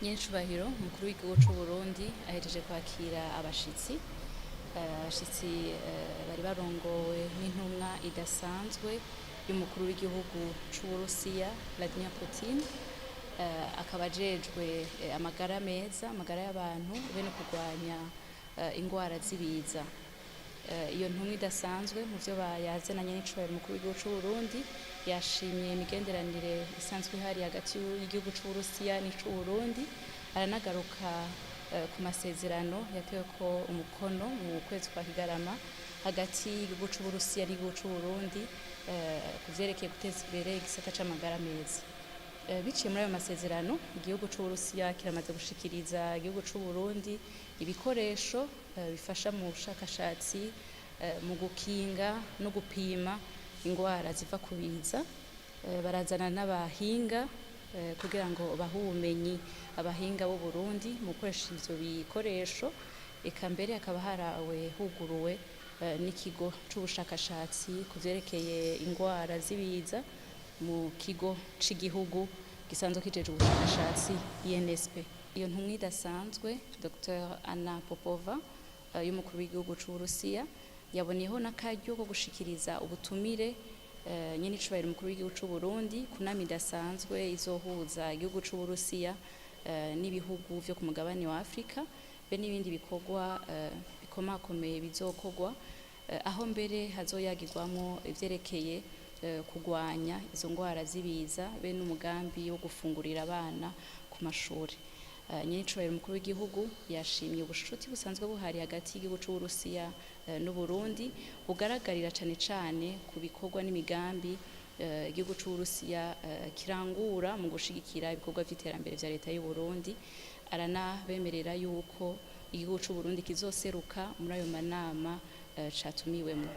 Nyenicubahiro umukuru w'igihugu c'u Burundi ahejeje kwakira abashitsi. Abashitsi bari barongowe n'intumwa idasanzwe y'umukuru w'igihugu c'Uburusiya Vladimir Putin, akaba ajejwe amagara meza, amagara y'abantu be no kurwanya ingwara z'ibiza. Iyo ntumwa idasanzwe mu vyo yazananye n'icubahiro umukuru w'igihugu c'u Burundi, yashimye imigenderanire isanzwe ihari hagati y'igihugu c'Uburusiya n'ic'Uburundi, aranagaruka ku masezerano yateweko umukono mu kwezi kwa Kigarama hagati y'igihugu c'Uburusiya n'igihugu c'Uburundi ku vyerekeye guteza imbere igisata c'amagara meza. Biciye muri ayo masezerano, igihugu c'Uburusiya kiramaze gushikiriza igihugu c'Uburundi ibikoresho bifasha mu bushakashatsi, mu gukinga no gupima ingwara ziva ku biza. Barazana n'abahinga kugira ngo bahe ubumenyi abahinga b'u Burundi mu gukoresha ivyo bikoresho. Eka mbere hakaba harawe huguruwe n'ikigo c'ubushakashatsi ku vyerekeye ingwara z'ibiza mu kigo c'igihugu gisanzwe kijejwe ubushakashatsi, INSP. Iyo ntumwa idasanzwe Dr Anna Popova y'umukuru w'igihugu c'Uburusiya yaboneyeho n'akaryo ko gushikiriza ubutumire nyenicubahiro umukuru w'igihugu c'u Burundi ku nama idasanzwe izohuza igihugu c'Uburusiya n'ibihugu vyo ku mugabane wa Afrika, be n'ibindi bikorwa bikomakomeye bizokorwa, aho mbere hazoyagirwamwo ivyerekeye kugwanya izo ngwara z'ibiza be n'umugambi wo gufungurira abana ku mashuri. Nyenicubahiro umukuru w'igihugu yashimye ubushuti busanzwe buhari hagati y'igihugu c'Uburusiya n'Uburundi, bugaragarira cane cane ku bikorwa n'imigambi igihugu c'Uburusiya kirangura mu gushigikira ibikorwa vy'iterambere vya leta y'u Burundi. Aranabemerera yuko igihugu c'Uburundi kizoseruka muri ayo manama catumiwemwo.